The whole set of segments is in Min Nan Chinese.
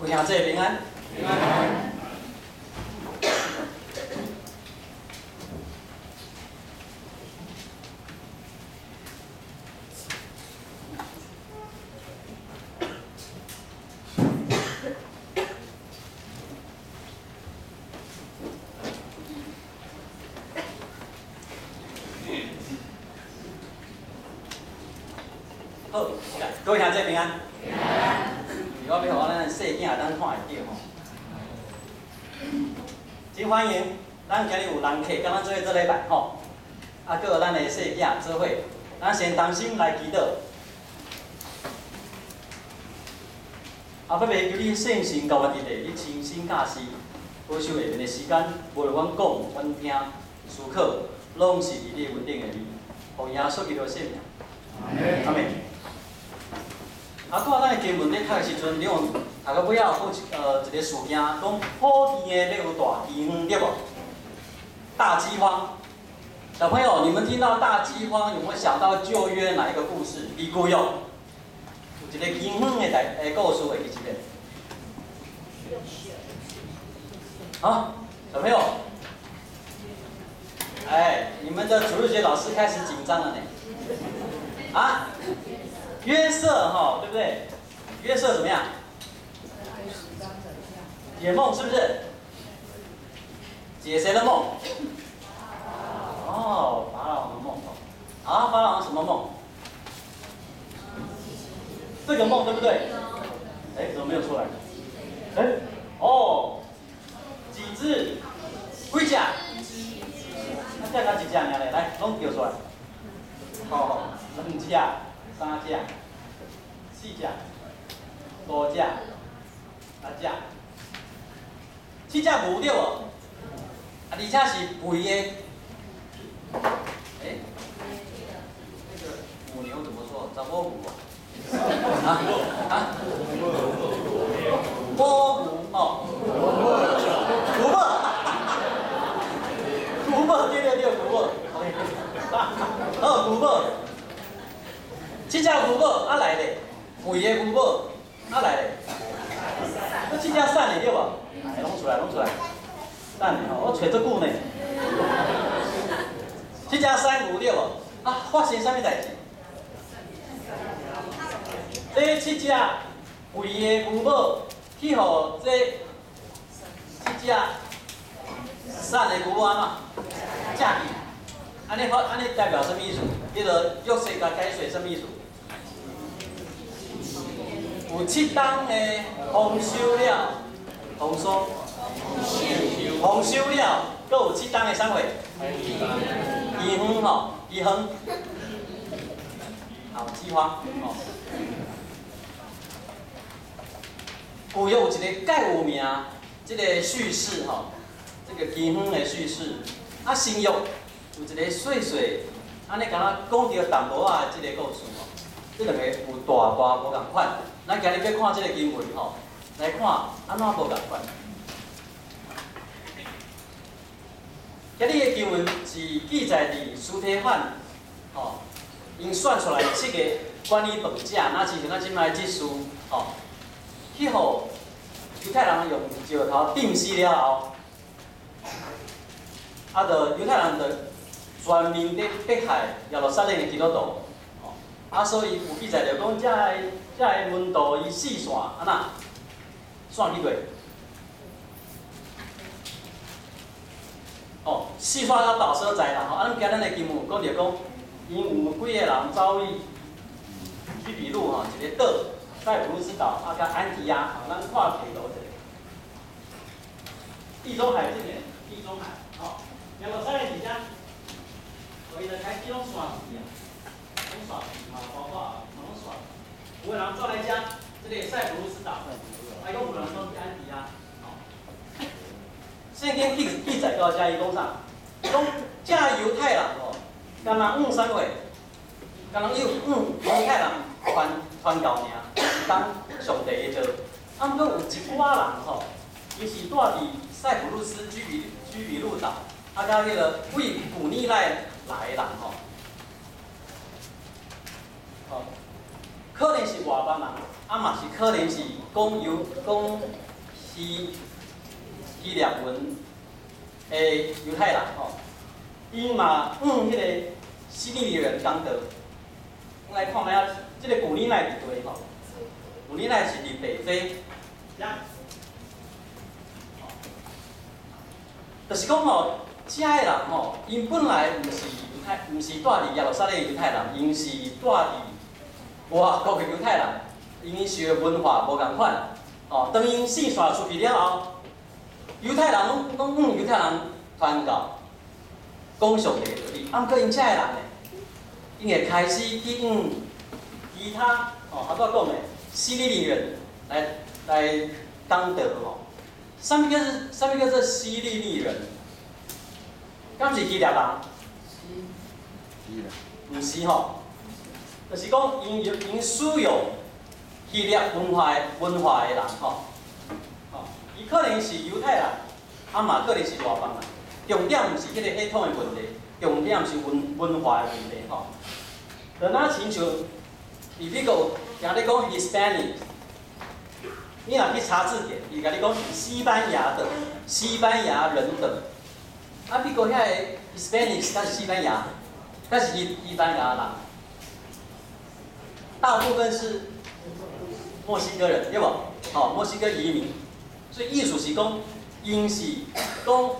有兄弟平安。平安。好，各位兄弟平安。平安。我欲予咱細囝當看會著吼。真歡迎，咱今日有人客，佮咱做伙做禮拜吼。啊，閣有咱的細囝做伙，咱先同心來祈禱。阿爸父，求你聖神交阮佇內，你親身教示，保守下面的時間，無論阮講、阮聽、思考，攏是佇你的恩典下面，奉耶穌基督的聖名。阿們。啊，拄仔咱的經文咧讀的時陣，你有讀到尾仔有一個事件，講普天的欲有大饑荒，對無？大饑荒。小朋友，你們聽到大饑荒，有沒有想到舊約哪一個故事？佇舊約有一個饑荒的代的故事，會記得？啊，小朋友，哎，你們的主日學老師開始緊張了呢。啊？約瑟哈，對不對？約瑟怎麼樣？解夢是不是？解誰的夢？哦，法老王的夢。啊，法老王什麼夢？這個夢對不對？哎，怎麼沒有出來？哎，哦，幾隻？幾隻？那這個幾隻爾咧？來，攏叫出來。好，兩隻。三隻、四隻、五隻、六隻、七隻牛對無？啊，而且是肥的。欸，那個母牛怎麼說？查某牛啊？啊？母牛哦。牛母。牛母，對對對，牛母。好，牛母。七隻牛母啊來咧，肥的牛母啊來咧，這七隻瘦的對無？來，攏出來，攏出來。等下吼，我揣足久呢。七隻瘦牛對無？啊，發生啥物代誌？這七隻肥的牛母去予這七隻瘦的牛母按怎？食去。按呢發，按呢代表啥物意思？彼个約瑟共解說啥物意思？有七冬的豐收了，豐收，豐收了，閣有七冬的啥貨？饑荒吼，饑荒，好，饑荒吼。舊約有一个蓋有名，這个敘事吼，這個饑荒的敘事，啊，新約有一个細細，按呢敢若講著淡薄仔的這個故事吼，這兩個有大大無仝款。咱今日欲看這個經文吼，來看按怎無仝款。今日的經文是記載佇司提反吼，𪜶選出來七個管理飯者，若親像咱這擺執事吼，去予猶太人用石頭釘死了後，啊，就猶太人就全面佇迫害耶路撒冷的基督徒，吼，啊，所以有記載著講，這个門徒伊四散，按怎？散去佗？哦，四散到別所在啦，吼，啊，咱今咱的經文有講著講，𪜶有幾个人走去居比路吼，一个島，塞浦路斯島，啊，佮安提阿，吼，咱看地圖者，地中海這邊，地中海，吼，耶路撒冷佇遮。所以就開始攏散去啊，攏散去嘛，包括攏散。有的人走來遮，這个塞浦路斯島，還閣有人走去安提阿。吼，聖經記載到遮，伊講啥？講這猶太人吼，敢若向啥貨？敢若有向猶太人傳教爾，當上帝的道。啊，毋過有一寡人吼，伊是住佇塞浦路斯居比路島，啊，佮彼个為古尼來來的人吼，吼，可能是外邦人，啊嘛是可能是講猶講希希臘文的猶太人吼，𪜶嘛向彼個希利尼人講道。我來看覓仔，這個古利奈佇佗吼？古利奈是佇北非，遮。就是講吼，遮的人吼，𪜶本來毋是猶太，毋是住佇耶路撒冷的猶太人，𪜶是住佇外國的猶太人，𪜶受的文化無仝款。哦，當𪜶四散出去了後，猶太人攏攏向猶太人傳教，講上帝的道理。啊，毋過𪜶遮的人呢，𪜶會開始去向其他哦，頭拄仔講的希利尼人來來講道吼。啥物叫做啥物叫做希利尼人？敢是希臘人？是啦。毋是吼，就是講𪜶𪜶使用希臘文化的人吼，吼，伊可能是猶太人，啊嘛可能是外邦人。重點毋是彼個血統的問題，重點是文化的問題吼。就若親像佇美國聽咧講 Hispanic，你若去查字典，伊共你講是西班牙的、西班牙人的。啊，美國遐個 Hispanic 敢是西班牙，敢是西班牙人，大部分是墨西哥人，對無？吼，墨西哥移民。所以意思是講，𪜶是講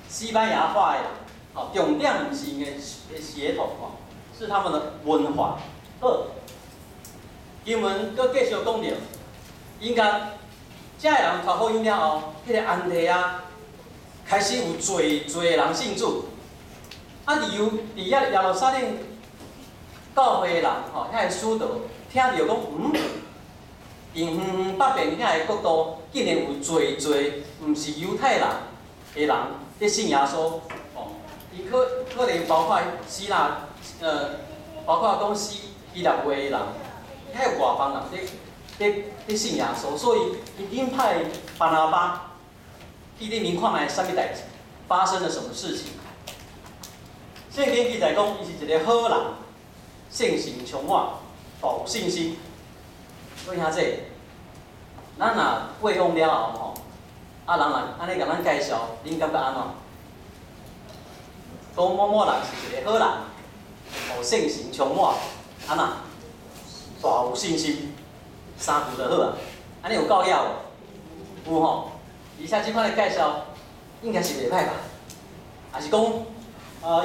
西班牙話的人，吼，重點毋是𪜶的血統，吼，是他們的文化。好，經文閣繼續講著，𪜶共遮的人傳福音了後，彼個安提阿開始有濟濟人信主。啊，佇猶佇遐耶路撒冷教會的人，吼，遐个使徒聽著講，佇遠遠北邊遐个國度，竟然有濟濟毋是猶太人的人佇信耶穌，吼，伊可能包括希臘，包括講希臘話的人，遐個外邦人佇信耶穌，所以伊緊派巴拿巴去裡面看覓啥物代誌，發生了什麼事情。聖經記載講，伊是一個好人，聖神充滿，大有信心。各位兄弟，咱若過往了後吼，啊人若按呢共咱介紹，恁感覺按怎？講某某人是一個好人，哦，聖神充滿，按怎？大有信心，三句就好啊。按呢有夠了無？有吼。而且這款的介紹應該是袂歹吧？還是講，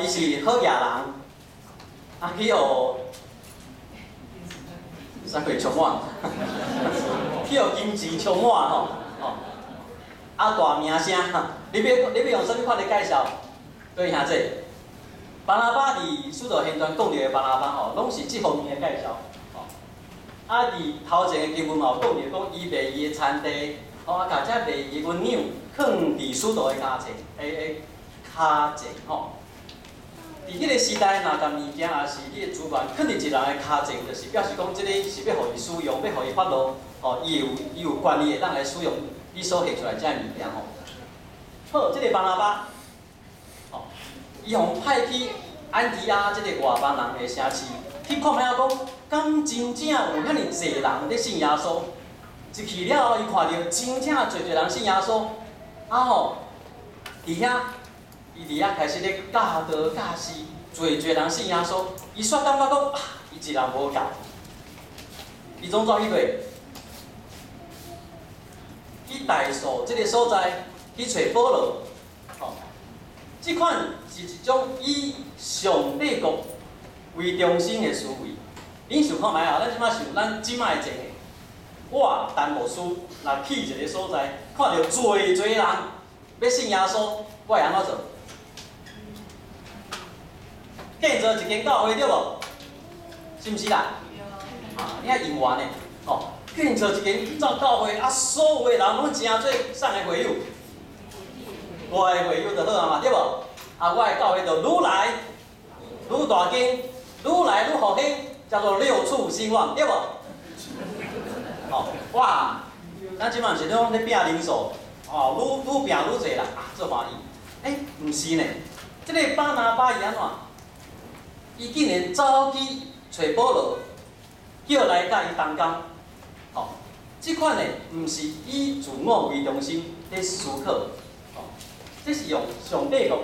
伊是好野人，啊去予啥貨充滿，去予金錢充滿吼，吼，啊大名聲，你欲用啥物款的介紹？各位兄弟，巴拿巴佇使徒行傳講著的巴拿巴吼，攏是這方面的介紹，吼。啊，佇頭前的經文嘛有講著講，伊賣伊的田地，吼啊，共這賣伊的銀兩，囥佇使徒的跤前，跤前吼。佇彼個時代，若共物件抑是你的資源，囥佇一人的跤前，就是表示講，這個是欲予伊使用，欲予伊發落，吼，伊有權利會當來使用你所獻出來這个物件吼。好，這個巴拿巴，吼，伊予派去安提阿這個外邦人的城市，去看覓仔講，敢真正有遐爾濟人咧信耶穌？一去了後，伊看著真正濟濟人信耶穌，啊吼，佇遐。伊佇遐開始咧教導教示，濟濟人信耶穌。伊煞感覺講，啊，伊一人無夠。伊總怎去過？去大數這個所在去揣保羅。吼，這款是一種以上帝國為中心的思維。恁想看覓啊？咱這擺想，咱這擺的情形，我陳牧師若去一個所在，看著濟濟人欲信耶穌，我會按怎做？建造一間教會對無？是毋是啦？啊，你愛猶原呢？吼，建造一間教會，啊，所有的人攏成做啥个會友？我的會友就好啊嘛，對無？啊，我的教會就愈來愈大間，愈來愈復興，叫做六畜興旺，對無？吼，哇！咱這擺毋是攏咧拼人數，哦，愈愈拼愈濟啦，啊，足歡喜。欸，毋是呢，這個巴拿巴伊按怎？伊竟然走去揣保羅，叫來佮伊同工。吼，這款的毋是以自我為中心咧思考，吼，這是用上帝國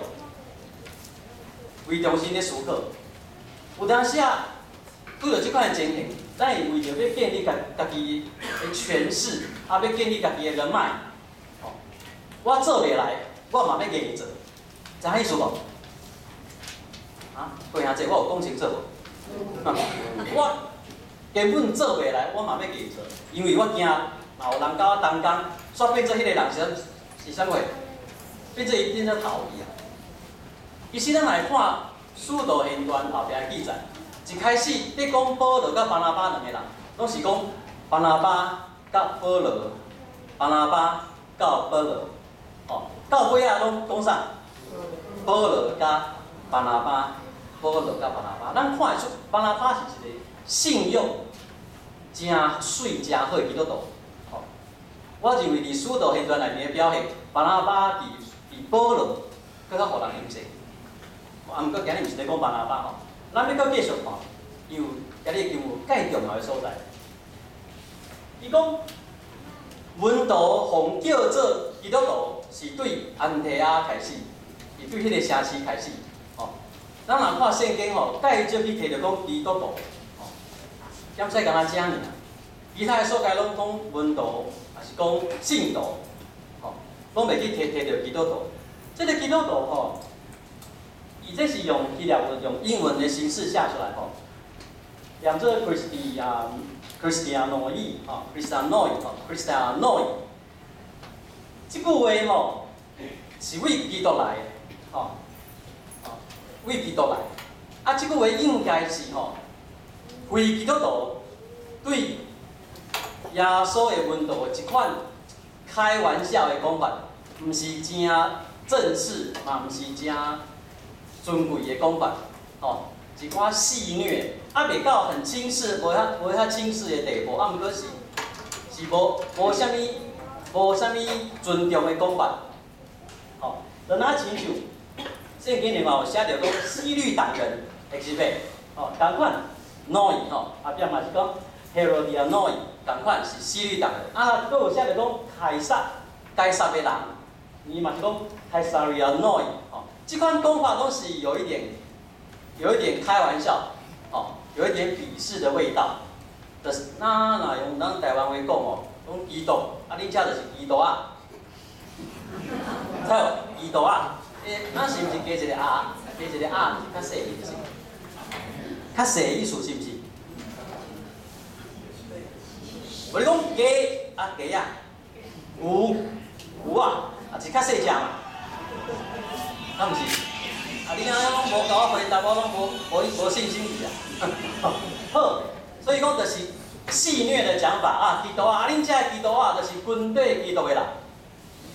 為中心咧思考。有當時啊，拄著這款的情形，咱會為著欲建立家家己的權勢，啊，欲建立家己的人脈，吼，我做袂來，我嘛欲硬做，知影意思無？啊，各位兄弟，我有講清楚無？我根本做袂來，我嘛欲硬做，因為我驚若有人佮我同工，煞變做彼個人是是啥貨？變做伊變做頭去啊！其實咱來看《使徒行傳》後壁的記載，一開始咧講保羅佮巴拿巴兩個人，攏是講巴拿巴佮保羅，巴拿巴佮保羅，哦，到尾仔攏講啥？保羅佮巴拿巴，保羅佮巴拿巴，咱看會出巴拿巴是一個信仰誠媠誠好的基督徒。吼，我認為佇《使徒行傳》內面的表現，巴拿巴比比保羅閣較予人欣賞。啊，毋過今日毋是咧講巴拿巴吼，咱欲閣繼續看，伊有今日經有蓋重要的所在。伊講門徒奉叫做基督徒，是對安提阿開始，是對彼個城市開始。吼，咱若看聖經吼，蓋少去提著講基督徒，吼，減使敢若遮爾，其他的所在攏講門徒，抑是講信徒，吼，攏袂去提提著基督徒。這個基督徒吼，伊這是用希臘文、用英文的形式寫出來吼，念做 Christian Χριστιανοί 吼，Χριστιανοί 吼，Χριστιανοί。這句話吼是為基督來的，吼，吼，為基督來。啊，這句話應該是吼，非基督徒對耶穌的門徒的一款開玩笑的講法，毋是誠正式，嘛毋是誠尊貴的講法，吼，一寡戲謔，啊，袂到很輕視，無遐無遐輕視的地步，啊，毋過是是無無啥物無啥物尊重的講法，吼，就若親像聖經裡嘛有寫著講希律黨人，會記袂？吼，仝款 νοι 吼，後壁嘛是講 Ἡρωδιανοί，仝款是希律黨人，啊，閣有寫著講凱撒該撒的人，伊嘛是講凱撒利亞諾，吼，這款講法攏是有一點有一點開玩笑，吼，有一點鄙視的味道。就是那若用咱台灣話講吼，講基督，啊，恁遮就是基督啊，知無？基督啊，欸，咱是毋是加一個啊？加一個啊，較細意思，較細意思是毋是？無你講雞啊雞啊，牛牛啊，啊是較細隻嘛，啊毋是？啊你按呢攏無共我回答，我攏無無無信心去啊。好，所以講就是戲謔的講法啊，基督啊，啊恁遮的基督啊，就是軍隊基督的人，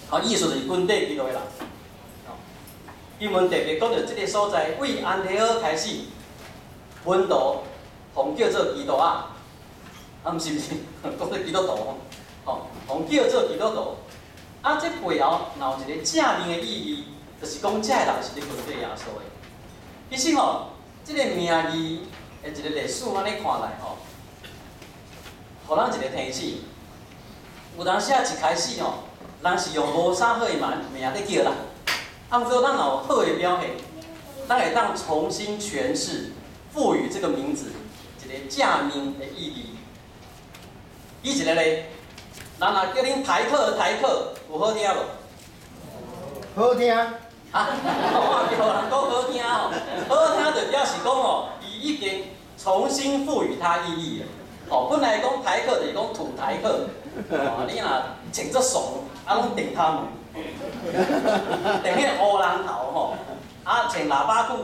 好，意思就是軍隊基督的人。經文特別講著這個所在，為安提阿開始，門徒奉叫做基督啊，啊毋是毋是，講做基督徒吼，奉叫做基督徒。啊，這背後若有一個正面的意義，就是講這个人是咧跟綴耶穌的。其實吼，這個名義的一個歷史按呢看來吼，予咱一個提醒。有當時啊，一開始吼，人是用無啥好的名名咧叫人。啊，毋過咱若有好的表現，咱會當重新詮釋，賦予這個名字一個正面的意義。舉一個例，人若叫恁台客台客，有好聽無？好聽。啊，我叫人講好聽吼，好聽就表示講吼，伊已經重新賦予它意義了。哦，本來講台客就是講土台客，哦，你若穿足慫，啊，攏頂他們，頂彼個烏人頭吼，啊，穿喇叭褲，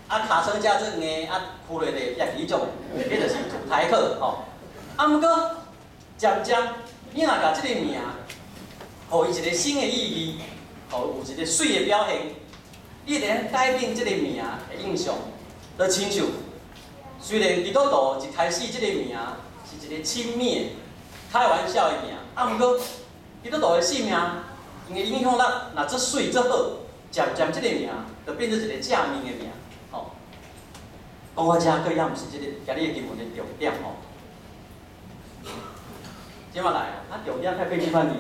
啊，尻川遮足硬，啊，褲內底也彼種，彼就是土台客吼。啊，毋過漸漸，你若共這個名，予伊一個新的意義，予有一個媠的表現，你會當改變這個名的印象。就親像，雖然基督徒一開始這個名是一個輕蔑、開玩笑的名，啊，毋過基督徒的性命，𪜶的影響力若足媠足好，漸漸這個名就變做一個正面的名，吼。講到遮，閣猶毋是這個今日的經文的重點吼。這馬來啊，重點較變這款字。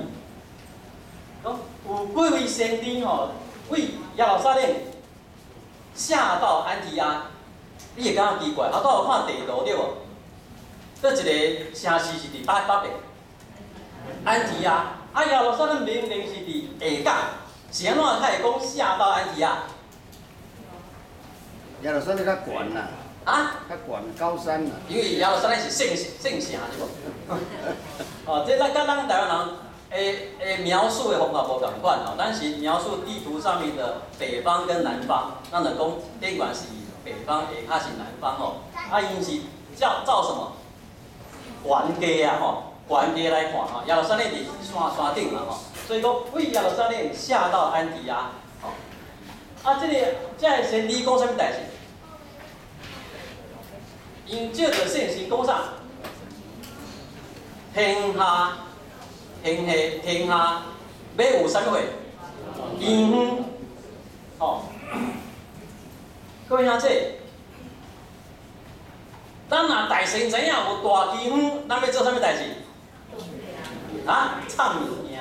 講有幾位先知吼，為耶路撒冷下到安提阿，你會感覺奇怪，啊，都有看地圖對無？佗一个城市是佇北北邊，安提阿，啊，耶路撒冷明明是佇下港，是按怎才會講下到安提阿？耶路撒冷較懸啦。啊？較懸高山啦。因為耶路撒冷是聖城對無？哦，這咱佮咱台灣人會描述的方法無仝款吼，咱是描述地圖上面的北方跟南方，咱就講頂懸是北方，下跤是南方吼。啊，𪜶是照照什麼？懸低啊吼，懸低來看吼，耶路撒冷佇山山頂嘛吼，所以講為耶路撒冷下到安提阿，吼。啊，這個先知講啥物代誌？𪜶借著聖經講啥？天下，天下，天下，欲有啥物貨？饑荒，吼。各位兄弟，咱若大先知影有大饑荒，咱欲做啥物代誌？啊，藏物件，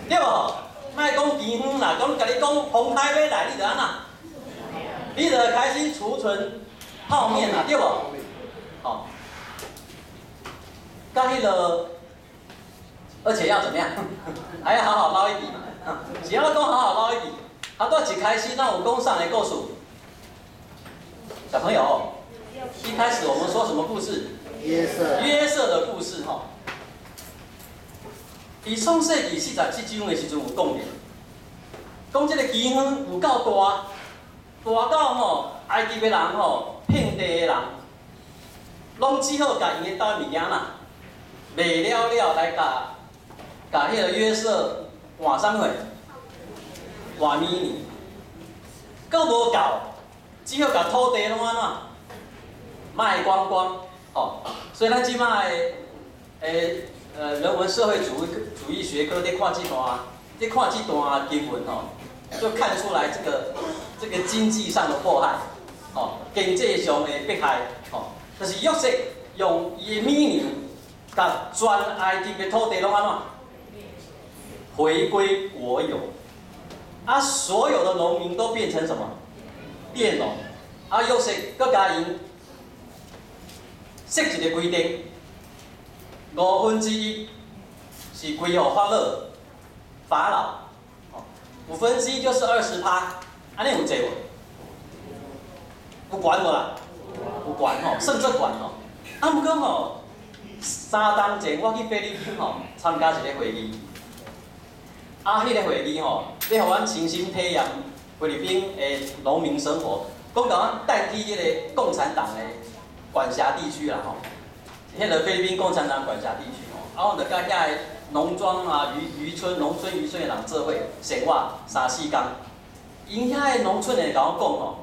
對無？莫講饑荒啦，講共你講風颱欲來，你就按怎？你就開始儲存泡麵啦，對無？吼，佮彼个，而且要怎麼樣？還要好好撈一筆嘛。是按怎講好好撈一筆？啊，拄一開始，咱有講啥个故事？小朋友，一開始我們說什麼故事？約瑟。約瑟的故事吼。佇創世記47章的時陣有講著，講這個饑荒有夠大，大到吼埃及的人吼，遍地的人，攏只好共𪜶的兜物件啦，賣了了來共共彼個約瑟換啥物貨？換米糧，閣無夠，只好共土地攏按怎賣光光，吼。所以咱這擺的人文社會主義學科咧看這段經文吼，就看出來這個經濟上的迫害，吼，經濟上的迫害，吼，就是約瑟用伊的米糧，共全埃及的土地攏按怎回歸國有，啊，所有的農民都變成什麼？佃農，啊，約瑟閣共𪜶設一個規定，1/5是歸予法老，法老，1/5就是20%，按呢有濟無？有懸無啦？有懸吼，算足懸吼。啊，毋過吼，3冬前我去菲律賓吼參加一個會議，啊，彼個會議吼，欲予阮親身體驗菲律賓的農民生活，講共阮帶去彼個共產黨的管轄地區啦吼，彼個菲律賓共產黨管轄地區吼，啊，阮就佮遐個農莊啊、漁村、農村漁村的人做伙生活三四工，𪜶遐个農村的共我講吼，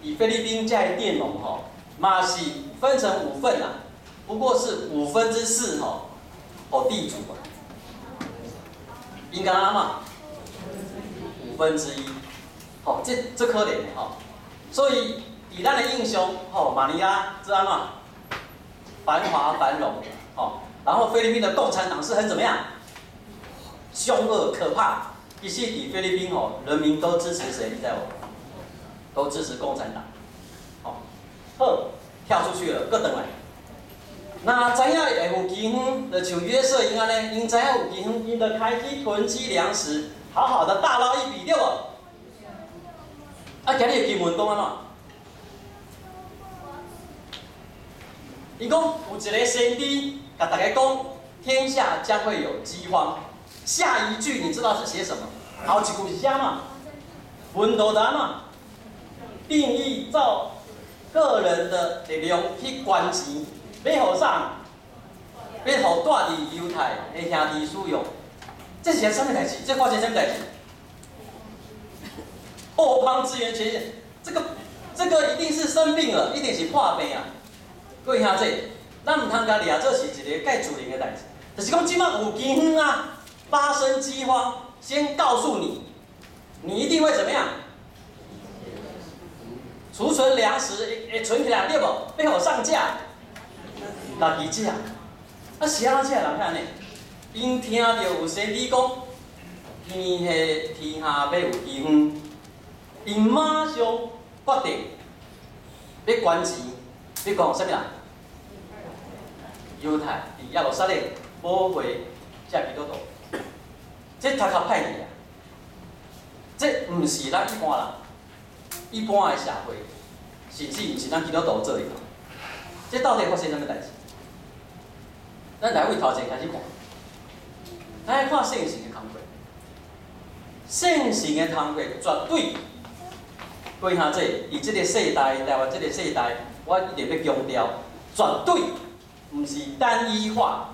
佇菲律賓遮個佃農吼，嘛是分成五份啦，不過是4/5吼，予地主啊，應該按怎？1/5，吼，這足可憐的吼，所以佇咱的印象，吼，馬尼拉是按怎？繁華繁榮，吼，然後菲律賓的共產黨是很怎麼樣？兇惡可怕。其實佇菲律賓吼，人民都支持誰？你知無？都支持共產黨。吼，好，跳出去了，閣轉來。若知影會有饑荒，就像約瑟𪜶按呢，𪜶知影有饑荒，𪜶就開始囤積糧食，好好的大撈一筆，對無？啊，今日經文講按怎？伊講有一個先知，共大家講，天下將會有饑荒。下一句你知道是寫什麼？後一句是啥嘛？門徒就按怎？定意照個人的力量去捐錢，欲予啥？欲予住佇猶太的兄弟使用。這是啥物代誌？這發生啥物代誌？後方支援前線，這個一定是生病了，一定是破病啊！各位兄弟，咱毋通共掠做是一個蓋自然的代誌，就是講這擺有饑荒啊，發生饑荒，先告訴你，你一定會怎麼樣？儲存糧食會存起來對無？欲予上架，家己食。啊，是按怎這个人遐按呢？𪜶聽著有先知講，天下天下欲有饑荒，𪜶馬上決定欲捐錢，欲捐予啥物人？猶太佇耶路撒冷保護這基督徒，這頭殼歹去啊！這毋是咱一般人、一般的社會，甚至毋是咱基督徒做的。這到底發生啥物代誌？咱來為頭前開始看，咱愛看聖神的工課。聖神的工課絕對，各位兄弟，佇這个世代，台灣這个世代，我一定欲強調，絕對毋是單一化、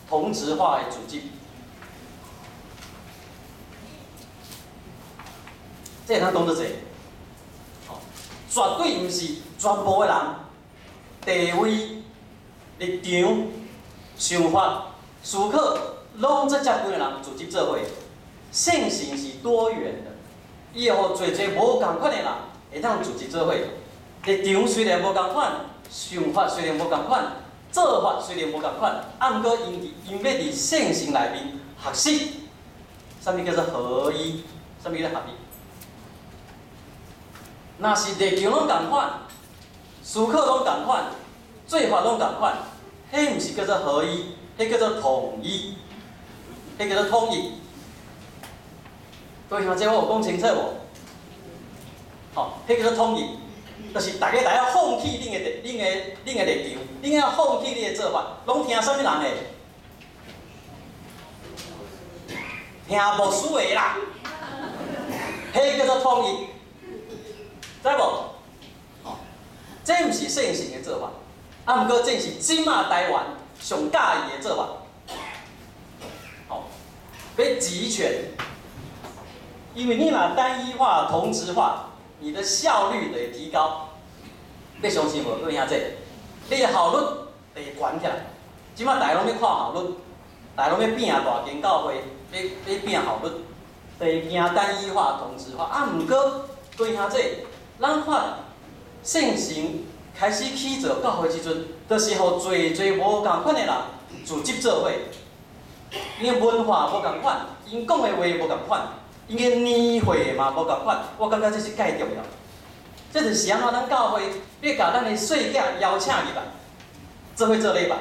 同質化的組織。這會當講做濟，絕對毋是全部的人地位、立場、想法、思考，攏這接近的人組織做伙。聖神是多元的，伊會予濟濟無仝款的人會當組織做伙。立場雖然無仝款，想法雖然無仝款，做法雖然無仝款，啊，毋過𪜶欲佇聖神內面學習，啥物叫做合一，啥物叫做合一。若是立場攏仝款，思考攏仝款，做法攏仝款，彼毋是叫做合一，彼叫做統一，彼叫做統一。各位兄弟，我有講清楚無？吼，彼叫做統一，就是大家來放棄恁的、恁的、恁的立場，恁愛放棄恁的做法，攏聽啥物人的？聽牧師的啦，彼叫做統一。知無？吼，這毋是聖神的做法，啊，毋過這是這馬台灣上喜歡的做法。吼，欲集權，因為你若單一化、同質化，你的效率就會提高。你相信無？各位兄弟，你的效率就會懸起來。這馬大家攏欲看效率，大家攏欲拼大間教會，欲欲拼效率，就會驚單一化、同質化。啊，毋過各位兄弟，咱看聖神開始起造教會時陣，就是予濟濟無仝款的人組織做伙。𪜶的文化無仝款，𪜶講的話無仝款，𪜶的年歲嘛無仝款。我感覺這是蓋重要。這就是按怎咱教會欲共咱的細囝邀請入來，做伙做禮拜，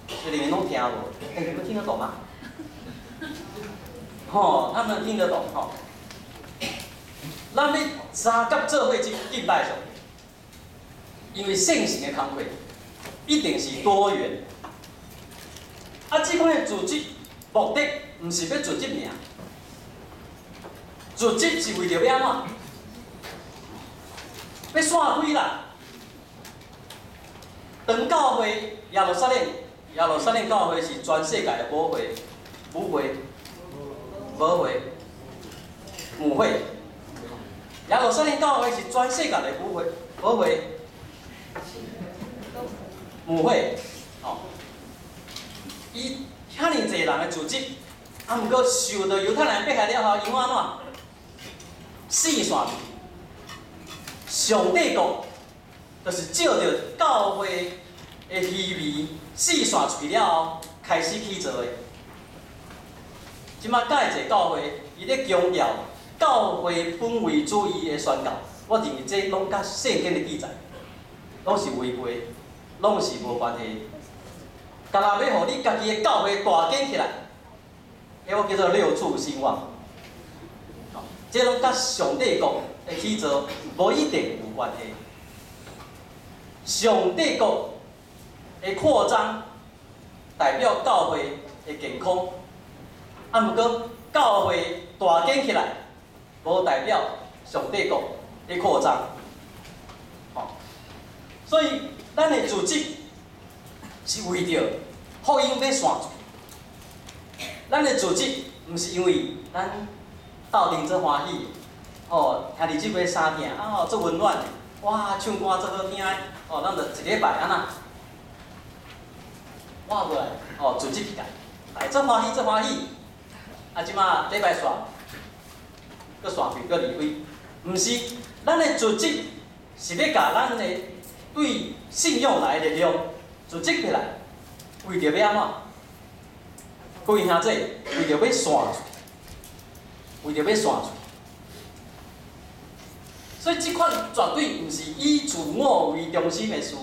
所以你們攏聽無？欸，你們聽得懂嗎？吼，他們聽得懂吼。咱欲相佮做伙去敬拜上帝，因為聖神的工課一定是多元。啊，這款的組織目的毋是欲組織爾，組織是為著欲按怎？欲散開啦。當教會耶路撒冷，耶路撒冷教會是全世界的母會，母會，母會，母會。耶路撒冷教會是全世界的母會，母會，母會，吼。伊遐爾濟人的組織，啊，毋過受到猶太人迫害了後，𪜶按怎？四散。上帝國就是借著教會的虛微四散出去了後，開始起造的。這馬蓋濟教會，伊咧強調教會本位主義的宣教，我認為這攏佮聖經的記載，攏是違背，攏是無關係。干焦欲予你家己的教會大間起來，彼我叫做六畜興旺。這攏佮上帝國的起造無一定有關係。上帝國的擴張代表教會的健康，啊，毋過教會大間起來，無代表上帝國的擴張。所以咱的組織是為著福音欲散出去。咱的組織毋是因為咱鬥陣做歡喜，吼，兄弟姊妹相疼，啊吼，足溫暖的，哇，唱歌足好聽的，吼，咱就一禮拜按怎，活過來，吼，組織起來，來足歡喜，足歡喜。啊，這馬禮拜煞，閣散去，閣離開，毋是，咱的組織是欲共咱的對信仰來的力量組織起來，為著欲按怎？各位兄弟，為著欲散出去，為著欲散出去，所以這款絕對毋是以自我為中心的思維，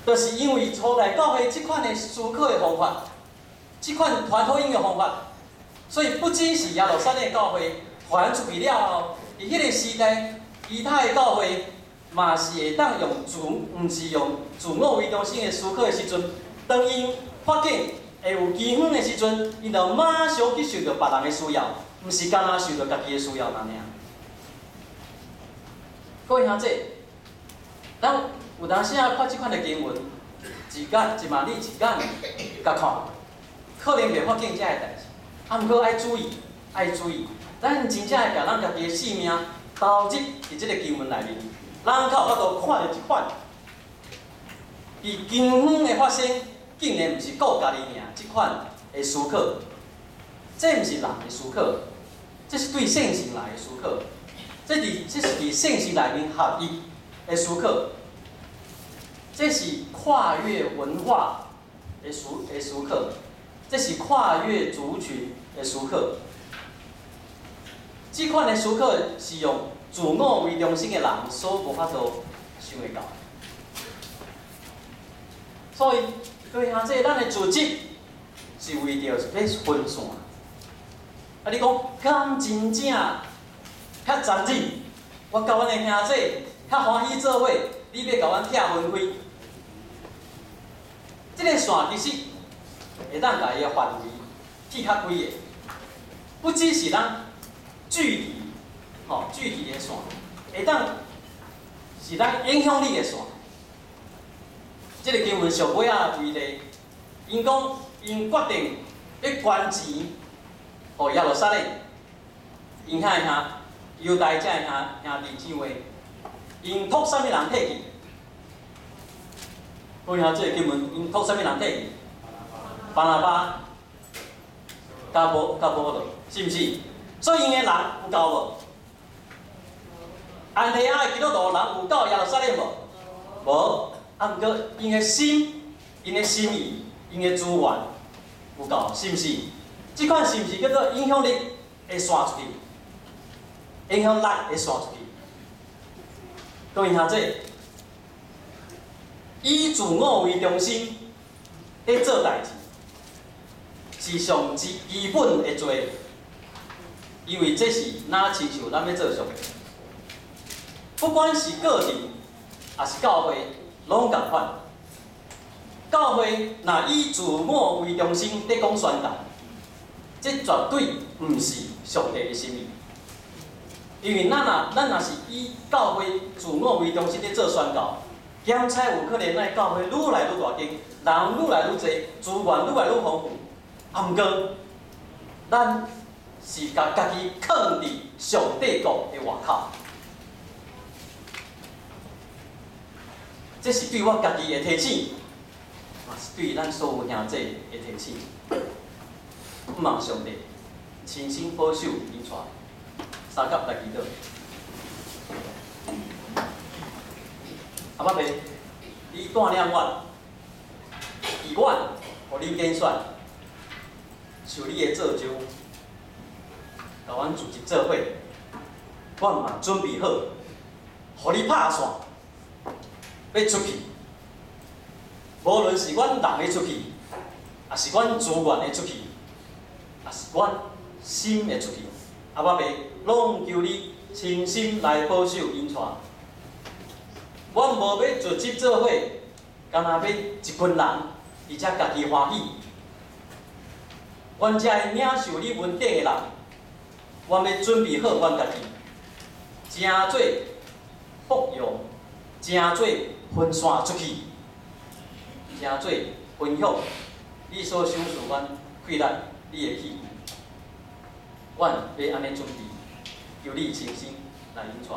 就是因為初代教會這款的思考的方法，這款傳福音的方法，所以不只是耶路撒冷教會傳出去了後，佇彼个時代，其他的教會嘛是會當用自，毋是用自我為中心的思考的時陣，當𪜶發現會有饑荒的時陣，𪜶就馬上去受著別人的需要，毋是干焦受著家己的需要爾爾。各位兄弟，咱有當時仔看這款的經文，一眼一嘛你一眼共看，可能袂發現這个代誌。啊，毋過愛注意，愛注意，咱真正會共咱家己的性命投入佇這个經文內面，咱較有法度看著這款，佇饑荒的發生，竟然毋是顧家己爾，這款的思考，這毋是人的思考，這是對聖神來的思考。這是佇聖神內面合一的思考，這是跨越文化的思考，這是跨越族群的思考。這款的思考是用自我為中心的人所無法度想會到。所以，各位兄弟，咱的組織是為著欲分散。啊，你講敢真正較殘忍？我佮阮的兄弟較歡喜做伙，你欲共阮拆分開？這个線其實會當共伊的範圍鐵較開的，不只是咱距離，吼，距離的線，會當是咱影響力的線。這个經文上尾仔為例，𪜶講𪜶決定欲捐錢予耶路撒冷，𪜶遐兄猶大遮的兄弟姊妹，𪜶託啥物人提去？各位兄，這个經文𪜶託啥物人提去？巴拿巴、佮保羅，是毋是？所以𪜶的人有夠無？安提阿的基督徒人有到耶路撒冷無？無。啊，毋過𪜶的心、𪜶的心意、𪜶的資源有夠，是毋是？這款是毋是叫做影響力會散出去？影響力會散出去。各位兄弟，以自我為中心咧做代誌，是上基基本的罪，因為這是若親像咱欲做上帝，不管是個人，抑是教會，攏仝款。教會若以自我為中心佇講宣教，這絕對毋是上帝的心意。因為咱若是以教會自我為中心佇做宣教，檢採有可能咱的教會愈來愈大間，人愈來愈濟，資源愈來愈豐富。啊，毋過，咱是共家己囥佇上帝國的外口。這是對我家己的提醒，嘛是對咱所有兄弟的提醒。毋望上帝親身保守引帶，相佮來祈禱。阿爸父，你帶領阮，以阮予你揀選，受你的造就，共阮組織做伙，阮嘛準備好，予你拍線，欲出去。無論是阮人的出去，抑是阮資源的出去，抑是阮心的出去，阿爸父，攏求你親身來保守引帶。阮無欲組織做伙，干焦欲一群人佇遮家己歡喜。阮遮領受你恩典的人，阮欲準備好阮家己，成做牧羊，成做分散出去，成做分享你所賞賜阮氣力，你的器具，阮欲按呢準備，求你親身來引帶，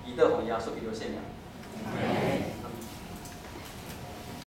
祈禱奉耶穌基督聖名。